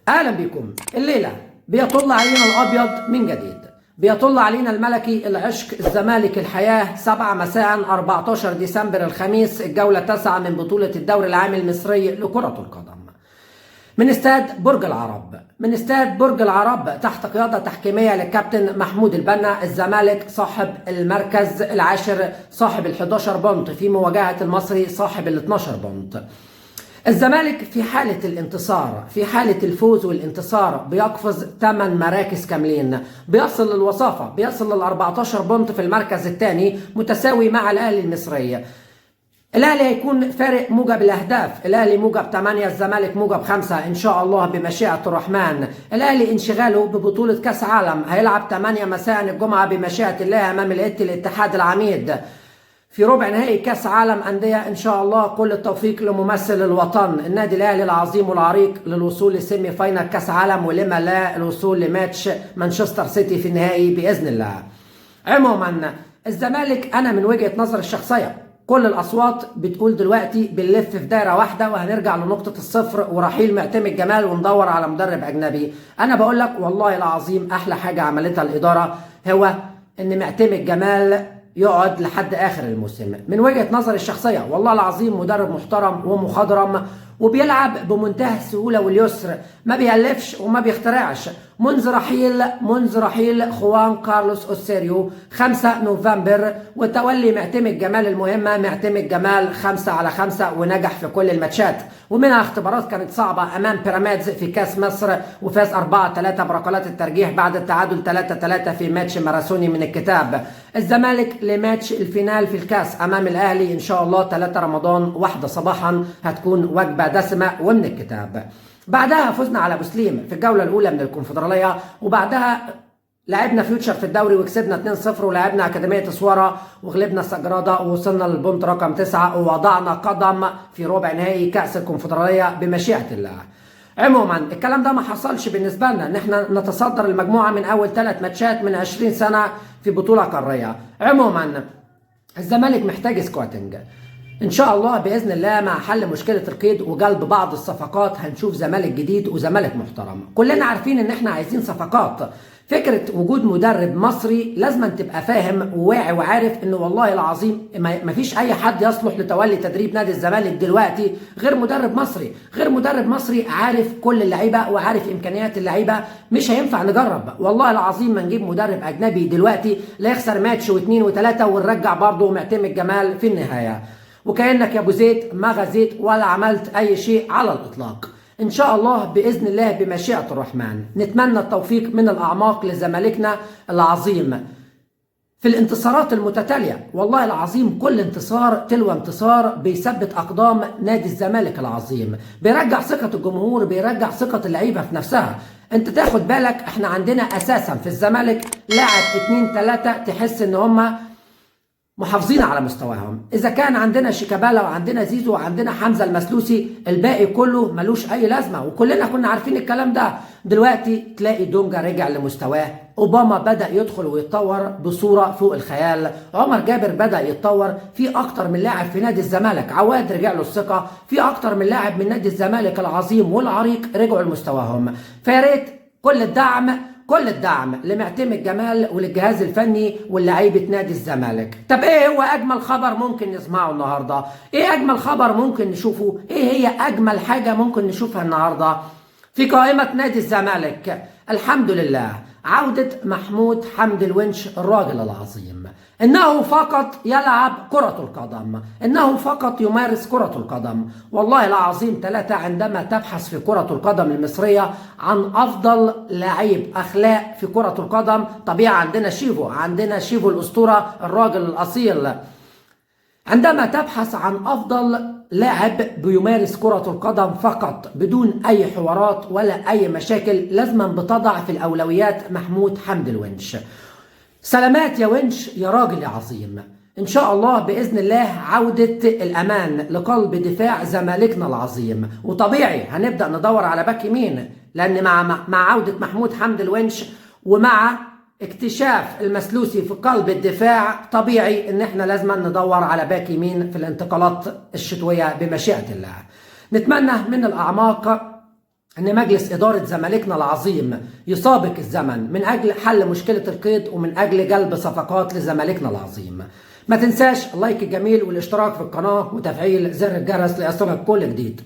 اهلا بكم. الليلة بيطل علينا الابيض من جديد، بيطل علينا الملكي العشق الزمالك الحياة. 7 مساء 14 ديسمبر الخميس، الجولة 9 من بطوله الدوري العام المصري لكرة القدم من استاد برج العرب، من استاد برج العرب تحت قيادة تحكيمية للكابتن محمود البنا. الزمالك صاحب المركز العاشر صاحب ال11 point في مواجهة المصري صاحب ال12 point. الزمالك في حالة الانتصار، في حالة الفوز والانتصار بيقفز 8 مراكز كاملين، بيصل للوصافة، بيصل لل 14 point في المركز الثاني متساوي مع الأهلي المصري. الاهلي هيكون فارق موجب الاهداف، الاهلي موجب 8، الزمالك موجب 5 ان شاء الله بمشيئة الرحمن. الاهلي انشغاله ببطولة كاس عالم، هيلعب 8 مساء الجمعة بمشيئة الله امام الاتحاد العميد في ربع نهائي كاس عالم اندية ان شاء الله. كل التوفيق لممثل الوطن النادي الاهلي العظيم والعريق للوصول ل semi final كاس عالم، ولما لا الوصول لماتش مانشستر سيتي في النهائي باذن الله. عموما الزمالك انا من وجهه نظري الشخصية كل الاصوات بتقول دلوقتي بنلف في دايرة واحدة وهنرجع لنقطة الصفر ورحيل معتمد جمال وندور على مدرب اجنبي. انا بقول لك والله العظيم احلى حاجة عملتها الادارة هو ان معتمد جمال يقعد لحد اخر الموسم. من وجهه نظري الشخصية والله العظيم مدرب محترم ومخضرم وبيلعب بمنتهى السهولة واليسر، ما بيألفش وما بيخترعش. منذ رحيل خوان كارلوس اوسيريو 5 نوفمبر وتولي معتمد جمال المهمة، معتمد جمال 5 على 5 ونجح في كل الماتشات، ومنها اختبارات كانت صعبة امام بيراميدز في كاس مصر وفاز 4-3 بركلات الترجيح بعد التعادل 3-3 في ماتش ماراثوني من الكتاب. الزمالك لماتش ال final في الكاس امام الاهلي ان شاء الله 3 رمضان 1 صباحا، هتكون وجبة دسمة ومن الكتاب. بعدها فزنا على بوسليم في الجولة الاولى من الكونفدراليه، وبعدها لعبنا فيوتشر في الدوري وكسبنا 2-0، ولعبنا أكاديمية سوارة وغلبنا سجرادة ووصلنا لل point رقم 9 ووضعنا قدم في ربع نهائي كأس الكونفدرالية بمشيئة الله. عموما الكلام ده ما حصلش بالنسبة لنا ان احنا نتصدر المجموعة من اول 3 ماتشات من 20 سنة في بطولة قارية. عموما الزمالك محتاج scouting ان شاء الله باذن الله مع حل مشكلة القيد وجلب بعض الصفقات هنشوف زمالك جديد وزمالك محترم. كلنا عارفين ان احنا عايزين صفقات. فكرة وجود مدرب مصري لازم تبقى فاهم وواعي وعارف انه والله العظيم ما فيش اي حد يصلح لتولي تدريب نادي الزمالك دلوقتي غير مدرب مصري، غير مدرب مصري عارف كل اللعيبة وعارف امكانيات اللعيبة. مش هينفع نجرب والله العظيم ما نجيب مدرب اجنبي دلوقتي لا يخسر ماتش واثنين وثلاثة ونرجع برضه معتمد جمال في النهاية، وكأنك يا ابو زيد ما غزيت ولا عملت اي شيء على الاطلاق. ان شاء الله باذن الله بمشيئة الرحمن نتمنى التوفيق من الاعماق لزمالكنا العظيم في الانتصارات المتتالية. والله العظيم كل انتصار تلو انتصار بيثبت اقدام نادي الزمالك العظيم، بيرجع ثقة الجمهور، بيرجع ثقة اللعيبة في نفسها. انت تاخد بالك احنا عندنا اساسا في الزمالك لاعب 2 3 تحس ان هما محافظين على مستواهم. اذا كان عندنا شيكابالا وعندنا زيزو وعندنا حمزة المسلوسي، الباقي كله ملوش اي لازمه، وكلنا كنا عارفين الكلام ده. دلوقتي تلاقي دونجا رجع لمستواه، اوباما بدا يدخل ويتطور بصورة فوق الخيال، عمر جابر بدا يتطور، في اكتر من لاعب في نادي الزمالك، عواد رجع له الثقة، في اكتر من لاعب من نادي الزمالك العظيم والعريق رجعوا لمستواهم. فيا ريت كل الدعم، كل الدعم لمعتمد جمال وللجهاز الفني ولعيبة نادي الزمالك. طب ايه هو اجمل خبر ممكن نسمعه النهارده؟ ايه اجمل خبر ممكن نشوفه؟ ايه هي اجمل حاجة ممكن نشوفها النهارده في قائمة نادي الزمالك؟ الحمد لله عودة محمود حمدي الونش الراجل العظيم. انه فقط يلعب كرة القدم، انه فقط يمارس كرة القدم. والله العظيم ثلاثة عندما تبحث في كرة القدم المصرية عن افضل لعيب اخلاق في كرة القدم، طبيعي عندنا شيفو، عندنا شيفو الاسطورة الراجل الاصيل. عندما تبحث عن افضل لاعب بيمارس كرة القدم فقط بدون اي حوارات ولا اي مشاكل، لازما بتضع في الاولويات محمود حمدي الونش. سلامات يا ونش يا راجل يا عظيم. ان شاء الله باذن الله عودة الامان لقلب دفاع زمالكنا العظيم. وطبيعي هنبدأ ندور على باك يمين، لان مع عودة محمود حمدي الونش ومع اكتشاف المسلوسي في قلب الدفاع، طبيعي ان احنا لازم ندور على باك يمين في الانتقالات الشتوية بمشيئة الله. نتمنى من الاعماق ان مجلس ادارة زمالكنا العظيم يسابق الزمن من اجل حل مشكلة القيد ومن اجل جلب صفقات لزمالكنا العظيم. ما تنساش اللايك الجميل والاشتراك في القناة وتفعيل زر الجرس ليصلك كل جديد.